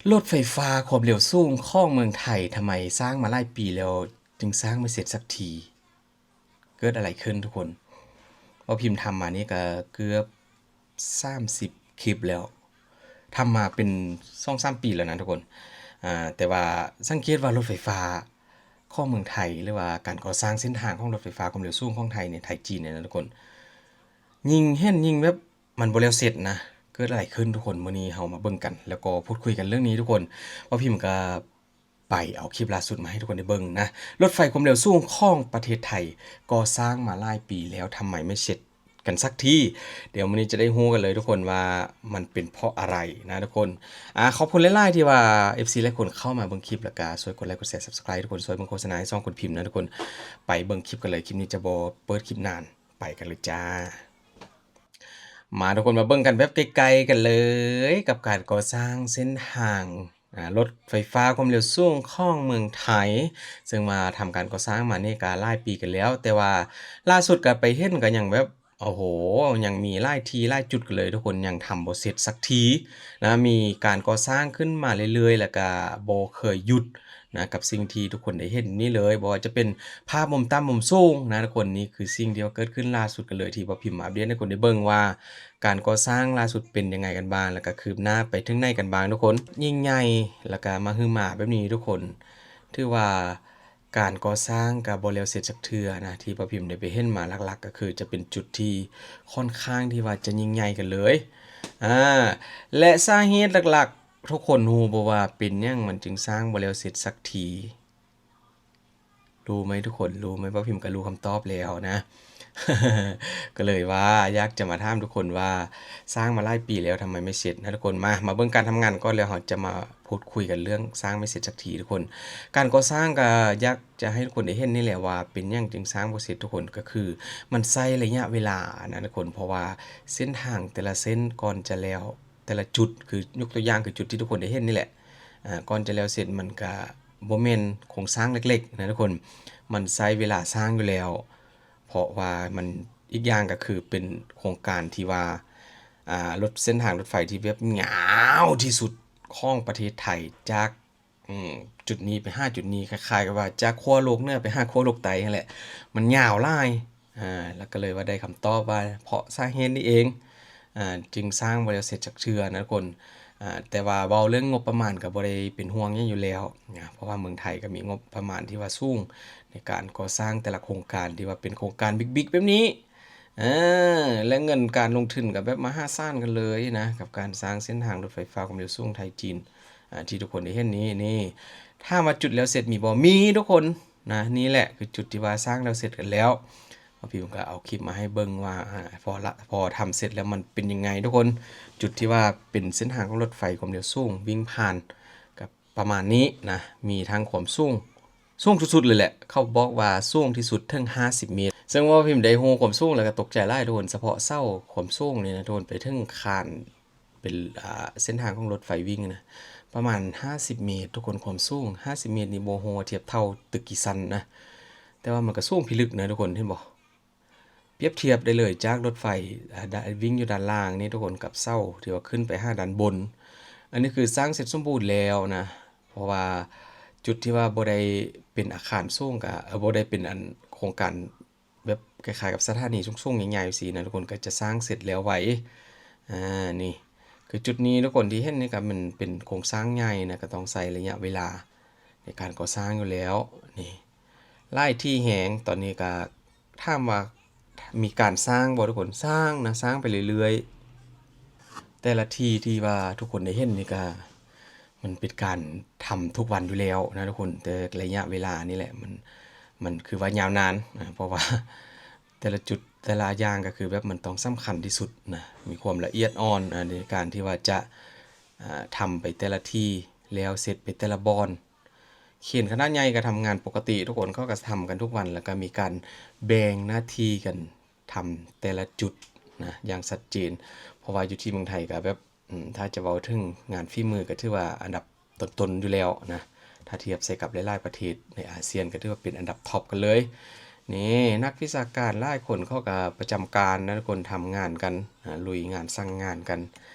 ລົດໄຟຟ້າຄວາມເລັວສູງຂອງເມືອງໄທ ທຳໄມສ້າງມາຫຼາຍປີແລ້ວຈຶ່ງສ້າງບໍ່ເສັດສັກທີ? ເກີດອະໄລຂຶ້ນທຸກຄົນ? ເວົ້າພິມທຳມານີ້ກໍເກືອບສາມສິບຄລິບແລ້ວ, ທຳມາເປັນສອງສາມປີແລ້ວນະທຸກຄົນ. ອາ ແຕ່ວ່າສັງເກດວ່າລົດໄຟຟ້າຂອງເມືອງໄທ ຫຼືວ່າການກໍ່ສ້າງເສັ້ນທາງຂອງລົດໄຟຟ້າຄວາມເລັວສູງຂອງໄທນີ້ ໄທຈີນນີ້ນະທຸກຄົນ, ຍິ່ງເຫັນຍິ່ງແບບ ມັນບໍ່ແລ້ວເສັດນະ. ເກີດອະໄລຂຶ້ນທຸກຄົນ? ມື້ນີ້ເຮົາມາເບິ່ງກັນ ແລ້ວກໍພູດຄຸຍກັນເລື່ອງນີ້ທຸກຄົນ. ເວົ້າພິມກໍໄປເອົາຄລິບລ່າສຸດມາໃຫ້ທຸກຄົນໄດ້ເບິ່ງນະ. ລົດໄຟຄວາມເລັວສູງຂອງປະເທດໄທ ກໍ່ສ້າງມາຫຼາຍປີແລ້ວ ທຳໄມໄມ່ເສັດກັນສັກທີ? ດຽວມື້ນີ້ຈະໄດ້ຮູ້ກັນເລີຍທຸກຄົນວ່າມັນເປັນເພາະອະໄລນະທຸກຄົນ. ອາ ຂອບຄຸນຫຼາຍໆທີ່ວ່າເອັຟຊີຫຼາຍຄົນເຂົ້າມາເບິ່ງຄລິບ ແລ້ວກໍຊ່ວຍກົດໄລ ກົດແຊ Subscribe ທຸກຄົນ, ຊ່ວຍເບິ່ງໂຄສະນາໃຫ້ຊ່ອງຄຸນພິມນະທຸກຄົນ. ໄປເບິ່ງຄລິບກັນເລີຍ, ຄລິບນີ້ຈະບໍ່ເປີດຄລິບນານ. ໄປກັນເລີຍຈ້າ. ມາທຸກຄົນມາເບິ່ງກັນແບບໃກ້ໆກັນເລີຍ ກັບການກໍ່ສ້າງເສັ້ນທາງ ອາ ລົດໄຟຟ້າຄວາມເລັວສູງຂອງເມືອງໄທ, ເຊິ່ງວ່າທຳການກໍ່ສ້າງມານີ້ກໍຫຼາຍປີກັນແລ້ວ, ແຕ່ວ່າລ່າສຸດກໍໄປເຫັນກໍຍັງແບບ ໂອ້ໂຫ ຍັງມີຫຼາຍທີ່ຫຼາຍຈຸດກັນເລີຍທຸກຄົນ, ຍັງທຳບໍ່ເສັດສັກທີນະ. ມີການກໍ່ສ້າງຂຶ້ນມາເລື້ອຍໆ ແລ້ວກໍບໍ່ເຄີຍຢຸດ ນະ ກັບສິ່ງທີ່ທຸກຄົນໄດ້ເຫັນນີ້ເລີຍ, ບໍ່ວ່າຈະເປັນພາບມຸມຕ່ຳມຸມສູງນະທຸກຄົນ. ນີ້ຄືສິ່ງທີ່ວ່າເກີດຂຶ້ນລ່າສຸດກັນເລີຍ ທີ່ວ່າພິມມາອັບເດດໃຫ້ຄົນໄດ້ເບິ່ງວ່າ ການກໍ່ສ້າງລ່າສຸດເປັນຍັງໄງກັນບ້າງ ແລ້ວກໍຄືບໜ້າໄປເຖິງໃນກັນບ້າງທຸກຄົນ. ຍິ່ງໃຫຍ່ ແລ້ວກໍມະຫຶມາແບບນີ້ທຸກຄົນ, ຖືວ່າການກໍ່ສ້າງກໍບໍ່ແລ້ວເສັດຈັກເທື່ອນະ. ທີ່ວ່າພິມໄດ້ໄປເຫັນມາຫຼັກໆ ກໍຄືຈະເປັນຈຸດທີ່ຄ່ອນຂ້າງທີ່ວ່າຈະຍິ່ງໃຫຍ່ກັນເລີຍ. ອາ ແລະ ສາເຫດຫຼັກໆ ທຸກຄົນຮູ້ບໍ່ວ່າເປັນຫຍັງມັນຈຶ່ງສ້າງບໍ່ແລ້ວເສັດສັກທີ? ຮູ້ໄໝທຸກຄົນ? ຮູ້ໄໝ? ເວົ້າພິມກໍຮູ້ຄຳຕອບແລ້ວນະ. ກໍເລີຍວ່າຢາກຈະມາຖາມທຸກຄົນວ່າ ສ້າງມາຫຼາຍປີແລ້ວ ທຳໄມໄມ່ເສັດນະທຸກຄົນ? ມາ ມາເບິ່ງການທຳງານກ່ອນ ແລ້ວເຮົາຈະມາພູດຄຸຍກັນເລື່ອງສ້າງໄມ່ເສັດສັກທີທຸກຄົນ. ການກໍ່ສ້າງກໍຢາກຈະໃຫ້ທຸກຄົນໄດ້ເຫັນນີ້ແຫຼະວ່າ ເປັນຫຍັງຈຶ່ງສ້າງບໍ່ເສັດທຸກຄົນ? ກໍຄືມັນໃຊ້ໄລຍະເວລານະທຸກຄົນ, ເພາະວ່າເສັ້ນທາງແຕ່ລະເສັ້ນກ່ອນຈະແລ້ວ ແຕ່ລະຈຸດ ຄືຍົກຕົວຢ່າງຄືຈຸດທີ່ທຸກຄົນໄດ້ເຫັນນີ້ແຫຼະ ອາ ກ່ອນຈະແລ້ວເສັດ ມັນກະບໍ່ແມ່ນໂຄງສ້າງເລັກໆນະທຸກຄົນ, ມັນໃຊ້ເວລາສ້າງຢູ່ແລ້ວ. ເພາະວ່າມັນ ອີກຢ່າງກໍຄືເປັນໂຄງການທີ່ວ່າ ອາ ລົດ ເສັ້ນທາງລົດໄຟທີ່ແບບຍາວທີ່ສຸດຂອງປະເທດໄທ ຈາກ ອືມ ຈຸດນີ້ໄປຫາຈຸດນີ້ ຄ້າຍໆກັບວ່າຈາກຂົ້ວໂລກເໜືອໄປຫາຂົ້ວໂລກໃຕ້ຫັ້ນແຫຼະ, ມັນຍາວຫຼາຍ. ອາ ແລ້ວກໍເລີຍວ່າໄດ້ຄຳຕອບວ່າ ເພາະສາເຫດນີ້ເອງ ອາ ຈຶ່ງສ້າງບໍ່ແລ້ວເສັດຈັກເທື່ອນະທຸກຄົນ. ອາ ແຕ່ວ່າເວົ້າເລື່ອງງົບປະມານກໍບໍ່ໄດ້ເປັນຫ່ວງຫຍັງຢູ່ແລ້ວນະ, ເພາະວ່າເມືອງໄທກໍມີງົບປະມານທີ່ວ່າສູງໃນການກໍ່ສ້າງແຕ່ລະໂຄງການ ທີ່ວ່າເປັນໂຄງການບິກໆແບບນີ້. ເອີ ແລະ ເງິນການລົງທຶນກໍແບບມະຫາສານກັນເລີຍນະ ກັບການສ້າງເສັ້ນທາງລົດໄຟຟ້າຄວາມເລັວສູງໄທຈີນ ອາ ທີ່ທຸກຄົນໄດ້ເຫັນນີ້. ນີ້ ຖາມວ່າຈຸດແລ້ວເສັດມີບໍ່? ມີທຸກຄົນນະ. ນີ້ແຫຼະຄືຈຸດທີ່ວ່າສ້າງແລ້ວເສັດກັນແລ້ວ. ເຮົາພິມກໍເອົາຄລິບມາໃຫ້ເບິ່ງວ່າ ອາ ພໍລະ ພໍທຳເສັດແລ້ວມັນເປັນຍັງໄງທຸກຄົນ. ຈຸດທີ່ວ່າເປັນເສັ້ນທາງຂອງລົດໄຟຄວາມເລັວສູງ ວິ່ງຜ່ານກັບປະມານນີ້ນະ, ມີທັງຄວາມສູງ ສູງສຸດໆເລີຍແຫຼະ, ເຂົາບອກວ່າສູງທີ່ສຸດເຖິງຫ້າສິບເມດ. ເຊິ່ງວ່າພິມໄດ້ຮູ້ຄວາມສູງແລ້ວກໍຕົກໃຈຫຼາຍທຸກຄົນ, ສະເພາະເສົາຄວາມສູງນີ້ນະທຸກຄົນ ໄປເຖິງຄານ ເປັນ ອາ ເສັ້ນທາງຂອງລົດໄຟວິ່ງນະ ປະມານຫ້າສິບເມດທຸກຄົນ, ຄວາມສູງຫ້າສິບເມດນີ້ບໍ່ຮູ້ວ່າທຽບເທົ່າຕຶກກີ່ຊັ້ນນະ, ແຕ່ວ່າມັນກໍສູງພິລຶກນະທຸກຄົນ, ເຫັນບໍ່? ປຽບທຽບໄດ້ເລີຍຈາກລົດໄຟ ອາ ດ- ວິ່ງຢູ່ດ້ານລ່າງນີ້ທຸກຄົນ ກັບເສົາທີ່ວ່າຂຶ້ນໄປຫາດ້ານບົນ. ອັນນີ້ຄືສ້າງເສັດສົມບູນແລ້ວນະ, ເພາະວ່າຈຸດທີ່ວ່າບໍ່ໄດ້ເປັນອາຄານສູງກະ ເອີ ບໍ່ໄດ້ເປັນອັນໂຄງການແບບຄ້າຍໆກັບສະຖານີສູງໆໃຫຍ່ໆຊີ້ນະທຸກຄົນ, ກໍຈະສ້າງເສັດແລ້ວໄວ. ອາ ນີ້ຄືຈຸດນີ້ທຸກຄົນທີ່ເຫັນນີ້ກໍມັນເປັນໂຄງສ້າງໃຫຍ່ນະ, ກໍຕ້ອງໃຊ້ໄລຍະເວລາໃນການກໍ່ສ້າງຢູ່ແລ້ວ. ນີ້ ຫຼາຍທີ່ແຮງ. ຕອນນີ້ກໍຖາມວ່າມີການສ້າງບໍ່ທຸກຄົນ? ສ້າງນະ, ສ້າງໄປເລື້ອຍໆ. ແຕ່ລະທີ່ທີ່ວ່າທຸກຄົນໄດ້ເຫັນນີ້ກໍ ມັນເປັນການທຳທຸກວັນຢູ່ແລ້ວນະທຸກຄົນ, ແຕ່ໄລຍະເວລານີ້ແຫຼະ ມັນ ມັນຄືວ່າຍາວນານນະ, ເພາະວ່າແຕ່ລະຈຸດ ແຕ່ລະຢ່າງກໍຄືແບບມັນຕ້ອງສຳຄັນທີ່ສຸດນະ, ມີຄວາມລະອຽດອ່ອນ ອາ ໃນການທີ່ວ່າຈະ ອາ ທຳໄປແຕ່ລະທີ່ ແລ້ວເສັດໄປແຕ່ລະບ່ອນ. ເຂນຂະໜາດໃຫຍ່ກໍທຳງານປົກກະຕິ, ທຸກຄົນເຂົາກໍທຳກັນທຸກວັນ, ແລ້ວກໍມີການແບ່ງໜ້າທີ່ກັນທຳແຕ່ລະຈຸດນະ ຢ່າງຊັດເຈນ. ເພາະວ່າຢູ່ທີ່ເມືອງໄທກໍແບບ ອາ ຖ້າຈະເວົ້າເຖິງງານຝີມືກໍຖືວ່າອັນດັບຕົ້ນໆຢູ່ແລ້ວນະ, ຖ້າທຽບໃສ່ກັບຫຼາຍໆປະເທດໃນອາຊຽນ ກໍຖືວ່າເປັນອັນດັບທັອບກັນເລີຍ. ນີ້ ນັກວິຊາການຫຼາຍຄົນເຂົາກໍປະຈຳການນະ, ທຸກຄົນທຳງານກັນ ອາ ລຸຍງານ ສັ່ງງານກັນ.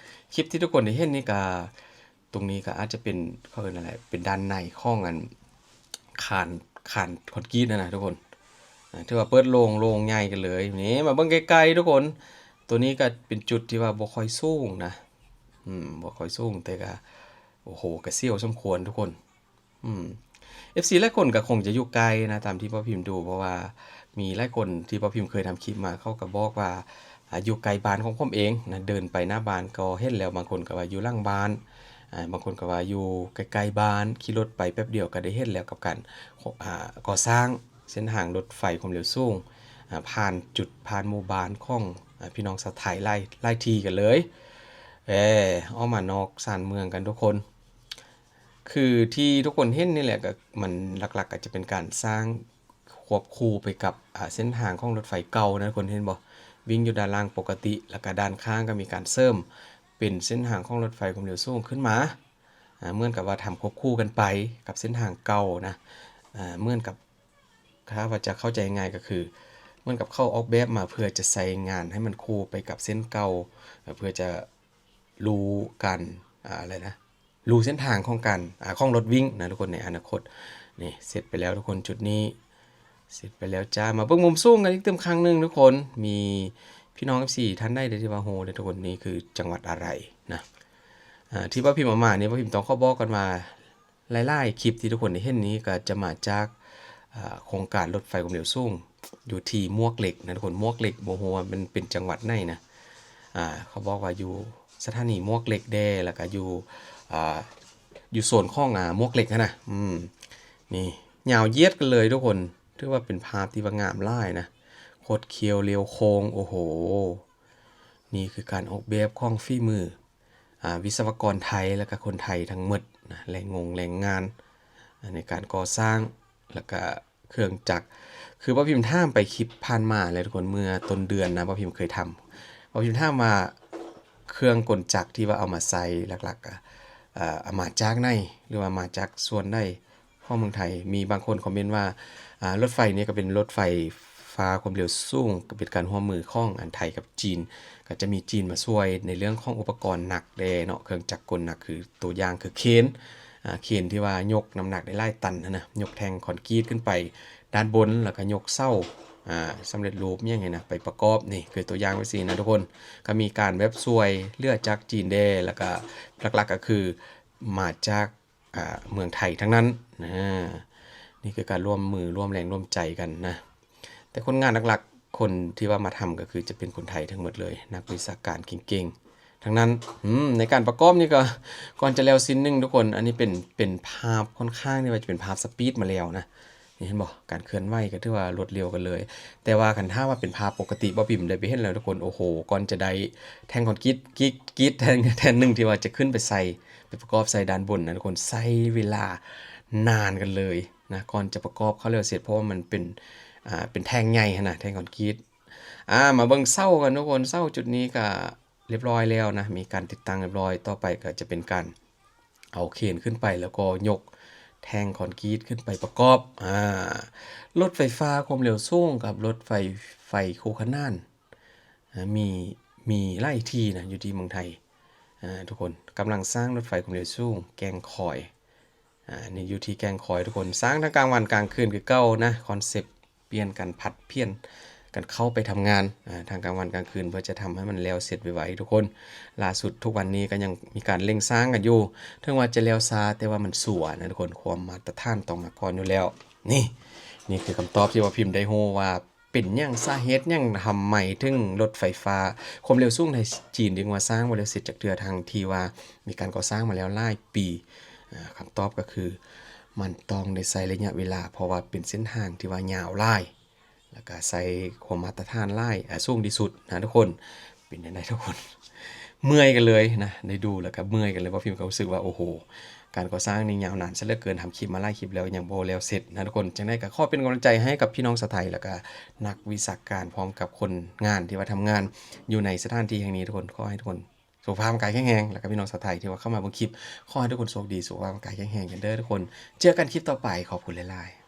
ຄລິບທີ່ທຸກຄົນໄດ້ເຫັນນີ້ກໍ ຕົງນີ້ກໍອາດຈະເປັນ ເຂົາເອີ້ນຫຍັງ ເປັນດ້ານໃນຂອງອັນ ຄານ ຄານຄອນກຣີດນັ້ນນະທຸກຄົນ. ອ່າ ຖືວ່າເປີດໂລ່ງ ໂລ່ງໃຫຍ່ກັນເລີຍ. ນີ້ມາເບິ່ງໃກ້ໆທຸກຄົນ ຕົວນີ້ກໍເປັນຈຸດທີ່ວ່າບໍ່ຄ່ອຍສູງນະ ອືມ ບໍ່ຄ່ອຍສູງ ແຕ່ກໍ ໂອ້ໂຫ ກໍສຽວສົມຄວນທຸກຄົນ. ອືມ ເອັຟຊີຫຼາຍຄົນກໍຄົງຈະຢູ່ໃກ້ນະ ຕາມທີ່ພໍ່ພິມດູ ເພາະວ່າມີຫຼາຍຄົນທີ່ພໍ່ພິມເຄີຍທຳຄລິບມາ ເຂົາກໍບອກວ່າ ອ່າ ຢູ່ໃກ້ບ້ານຂອງຜົມເອງນະ ເດີນໄປໜ້າບ້ານກໍເຫັນແລ້ວ, ບາງຄົນກໍວ່າຢູ່ຫຼັງບ້ານ ອ່າ ບາງຄົນກໍວ່າຢູ່ໃກ້ໆບ້ານ ຂີ່ລົດໄປແປັບດຽວກໍໄດ້ເຫັນແລ້ວກັບການ ອ່າ ກໍ່ສ້າງເສັ້ນທາງລົດໄຟຄວາມເລັວສູງ ອ່າ ຜ່ານຈຸດ ຜ່ານໝູ່ບ້ານຂອງ ອ່າ ພີ່ນ້ອງຊາວໄທຫຼາຍ ຫຼາຍທີ່ກັນເລີຍ. ເອີ ອອກມານອກຊານເມືອງກັນທຸກຄົນ. ຄືທີ່ທຸກຄົນເຫັນນີ້ແຫຼະ ກໍມັນຫຼັກໆກໍຈະເປັນການສ້າງຄວບຄູ່ໄປກັບ ອ່າ ເສັ້ນທາງຂອງລົດໄຟເກົ່ານະ ທຸກຄົນເຫັນບໍ່? ວິ່ງຢູ່ດ້ານຫຼັງປົກກະຕິ ແລ້ວກໍດ້ານຂ້າງກໍມີການເສີມເປັນເສັ້ນທາງຂອງລົດໄຟຄວາມເລັວສູງຂຶ້ນມາ ອ່າ ເໝືອນກັບວ່າທຳຄວບຄູ່ກັນໄປກັບເສັ້ນທາງເກົ່ານະ ອ່າ ເໝືອນກັບ ຖ້າວ່າຈະເຂົ້າໃຈງ່າຍກໍຄື ເໝືອນກັບເຂົາອອກແບບມາເພື່ອຈະໃຊ້ງານໃຫ້ມັນຄູ່ໄປກັບເສັ້ນເກົ່າ ເພື່ອຈະ ຮູ້ການ ອ່າ ອະໄລນະ ຮູ້ເສັ້ນທາງຂອງການ ອ່າ ຂອງລົດວິ່ງນະທຸກຄົນ ໃນອະນາຄົດ. ນີ້ເສັດໄປແລ້ວທຸກຄົນ ຈຸດນີ້ເສັດໄປແລ້ວຈ້າ. ມາເບິ່ງມຸມສູງກັນອີກຕື່ມຄັ້ງໜຶ່ງທຸກຄົນ. ມີພີ່ນ້ອງເອັຟຊີທ່ານໃດທີ່ວ່າຮູ້ເດ້ທຸກຄົນ ນີ້ຄືຈັງຫວັດອະໄລນະ? ອ່າ ທີ່ວ່າພິມເອົາມານີ້ ວ່າພິມຕ້ອງຂໍບອກກ່ອນວ່າ ຫຼາຍໆຄລິບທີ່ທຸກຄົນໄດ້ເຫັນນີ້ກໍຈະມາຈາກ ເອີ ໂຄງການລົດໄຟຄວາມເລັວສູງຢູ່ທີ່ມວກເຫຼັກນະທຸກຄົນ. ມວກເຫຼັກ ບໍ່ຮູ້ວ່າມັນເປັນຈັງຫວັດໃດນະ ອ່າ ເຂົາບອກວ່າຢູ່ສະຖານີມວກເຫຼັກແດ່ ແລ້ວກໍຢູ່ ອ່າ ຢູ່ໂຊນຂອງ ອ່າ ມວກເຫຼັກຫັ້ນນະ. ອືມ ນີ້ຍາວຢຽດກັນເລີຍທຸກຄົນ ຖືວ່າເປັນພາບທີ່ວ່າງາມຫຼາຍນະ ຄົດຄຽວລຽວໂຄ້ງ. ໂອ້ໂຫ ນີ້ຄືການອອກແບບຂອງຝີມື ອ່າ ວິສະວະກອນໄທ ແລ້ວກະຄົນໄທທັງໝົດນະ ແຮງງົງແຮງງານ ອ່າ ໃນການກໍ່ສ້າງ ແລ້ວກະເຄື່ອງຈັກ. ຄືວ່າພິມຖາມໄປຄລິບຜ່ານມາແລ້ວທຸກຄົນ ເມື່ອຕົ້ນເດືອນນະ ວ່າພິມເຄີຍທຳ ວ່າພິມຖາມວ່າເຄື່ອງກົນຈັກທີ່ວ່າເອົາມາໃຊ້ຫຼັກໆ ອ່າ ເອົາມາຈາກໃນ ຫຼືວ່າມາຈາກສ່ວນໃດ ຂອງເມືອງໄທ. ມີບາງຄົນຄອມເມັນວ່າ ອ່າ ລົດໄຟນີ້ກໍເປັນລົດໄຟຟ້າຄວາມເລັວສູງ ກໍເປັນການຮ່ວມມືຂອງອັນໄທກັບຈີນ ກໍຈະມີຈີນມາຊ່ວຍໃນເລື່ອງຂອງອຸປະກອນໜັກແດ່ເນາະ ເຄື່ອງຈັກກົນໜັກ ຄືຕົວຢ່າງຄືເຄນ ອ່າ ເຄນທີ່ວ່າຍົກນ້ຳໜັກໄດ້ຫຼາຍຕັນຫັ້ນນະ ຍົກແທ່ງຄອນກຣີດຂຶ້ນໄປດ້ານບົນ ແລ້ວກໍຍົກເສົາ ອ່າ ສຳເລັດຮູບຫຍັງນີ້ນະ ໄປປະກອບ. ນີ້ຄືຕົວຢ່າງແບບຊີ້ນະທຸກຄົນ ກໍມີການແບບຊ່ວຍເຫຼືອຈາກຈີນແດ່ ແລ້ວກໍຫຼັກໆກໍຄືມາຈາກ ອ່າ ເມືອງໄທທັງນັ້ນນະ. ນີ້ຄືການຮ່ວມມືຮ່ວມແຮງຮ່ວມໃຈກັນນະ ແຕ່ຄົນງານຫຼັກໆ ຄົນທີ່ວ່າມາທຳກໍຄືຈະເປັນຄົນໄທທັງໝົດເລີຍ ນັກວິຊາການເກັ່ງໆທັງນັ້ນ. ອືມ ໃນການປະກອບນີ້ກໍ ກ່ອນຈະແລ້ວສິ້ນໜຶ່ງທຸກຄົນ ອັນນີ້ເປັນ ເປັນພາບ ຂ້ອນຂ້າງທີ່ວ່າຈະເປັນພາບສະປີດມາແລ້ວນະ. ນີ້ເຫັນບໍ່? ການເຄື່ອນໄຫວກໍຖືວ່າລວດເລັວກັນເລີຍ. ແຕ່ວ່າຄັນຖ້າວ່າເປັນພາບປົກກະຕິ ບໍ່ພິມໄດ້ໄປເຫັນແລ້ວທຸກຄົນ ໂອ້ໂຫ ກ່ອນຈະໄດ້ແທ່ງຄອນກຣີດ ກຣີດ ກຣີດແທ່ງ ແທ່ງໜຶ່ງທີ່ວ່າຈະຂຶ້ນໄປໃສ່ ໄປປະກອບໃສ່ດ້ານບົນນະທຸກຄົນ ໃຊ້ເວລານານກັນເລີຍນະ ກ່ອນຈະປະກອບເຂົ້າແລ້ວເສັດ ເພາະວ່າມັນເປັນ ອ່າ ເປັນແທ່ງໃຫຍ່ຫັ້ນນະ ແທ່ງຄອນກຣີດ. ອ່າ ມາເບິ່ງເສົາກັນທຸກຄົນ ເສົາຈຸດນີ້ກໍ ຮຽບຮ້ອຍແລ້ວນະ ມີການຕິດຕັ້ງຮຽບຮ້ອຍ. ຕໍ່ໄປກໍຈະເປັນການເອົາເຄນຂຶ້ນໄປ ແລ້ວກໍຍົກແທ່ງຄອນກຣີດຂຶ້ນໄປປະກອບ. ອ່າ ລົດໄຟຟ້າຄວາມເລັວສູງກັບລົດໄຟ ໄຟຄູ່ຂນານ ອ່າ ມີ ມີຫຼາຍທີ່ນະ ຢູ່ທີ່ເມືອງໄທ. ອ່າ ທຸກຄົນ ກຳລັງສ້າງລົດໄຟຄວາມເລັວສູງແກ່ງຄອຍ. ອ່າ ນີ້ຢູ່ທີ່ແກ່ງຄອຍທຸກຄົນ ສ້າງທັງກາງວັນກາງຄືນຄືເກົ່ານະ ຄອນເຊັບປ່ຽນກັນ ຜັດປ່ຽນກັນເຂົ້າໄປທຳງານ ອ່າ ທັງກາງວັນກາງຄືນ ເພື່ອຈະທຳໃຫ້ມັນແລ້ວເສັດໄວໆທຸກຄົນ. ລ່າສຸດທຸກວັນນີ້ກໍຍັງມີການເລັ່ງສ້າງກັນຢູ່ ເຖິງວ່າຈະແລ້ວຊ້າ ແຕ່ວ່າມັນສັວນະທຸກຄົນ ຄວາມມາດຕະຖານຕ້ອງມາກ່ອນຢູ່ແລ້ວ. ນີ້ ນີ້ຄືຄຳຕອບທີ່ວ່າພິມໄດ້ຮູ້ວ່າ ເປັນຫຍັງ ສາເຫດຫຍັງ ທຳໄມເຖິງລົດໄຟຟ້າຄວາມເລັວສູງໃນຈີນຈຶ່ງວ່າສ້າງບໍ່ແລ້ວເສັດຈັກເທື່ອ ທັງທີ່ວ່າມີການກໍ່ສ້າງມາແລ້ວຫຼາຍປີ? ອ່າ ຄຳຕອບກໍຄື ມັນຕ້ອງໄດ້ໃຊ້ໄລຍະເວລາ ເພາະວ່າເປັນເສັ້ນທາງທີ່ວ່າຍາວຫຼາຍ ແລ້ວກໍໃຊ້ຄວາມມາດຕະຖານຫຼາຍ ອ່າ ສູງທີ່ສຸດນະທຸກຄົນ. ເປັນຈັ່ງໃດທຸກຄົນ? ເມື່ອຍກັນເລີຍນະ ໄດ້ດູແລ້ວກໍເມື່ອຍກັນເລີຍ. ບ່າວພິມກໍຮູ້ສຶກວ່າ ໂອ້ໂຫ ການກໍ່ສ້າງນີ້ຍາວນານຊະເຫຼືອເກີນ ທຳຄລິບມາຫຼາຍຄລິບແລ້ວຍັງບໍ່ແລ້ວເສັດນະທຸກຄົນ. ຈັ່ງໃດກໍຂໍເປັນກຳລັງໃຈໃຫ້ກັບພີ່ນ້ອງຊາວໄທ ແລ້ວກໍນັກວິຊາການ ພ້ອມກັບຄົນງານທີ່ວ່າທຳງານຢູ່ໃນສະຖານທີ່ແຫ່ງນີ້ທຸກຄົນ. ຂໍໃຫ້ທຸກຄົນສຸຂະພາບຮ່າງກາຍແຂງແຮງ ແລ້ວກໍພີ່ນ້ອງຊາວໄທທີ່ວ່າເຂົ້າມາເບິ່ງຄລິບ ຂໍໃຫ້ທຸກຄົນໂຊກດີ ສຸຂະພາບຮ່າງກາຍແຂງແຮງກັນເດີ້ທຸກຄົນ. ເຈີກັນຄລິບຕໍ່ໄປ ຂອບຄຸນຫຼາຍໆ.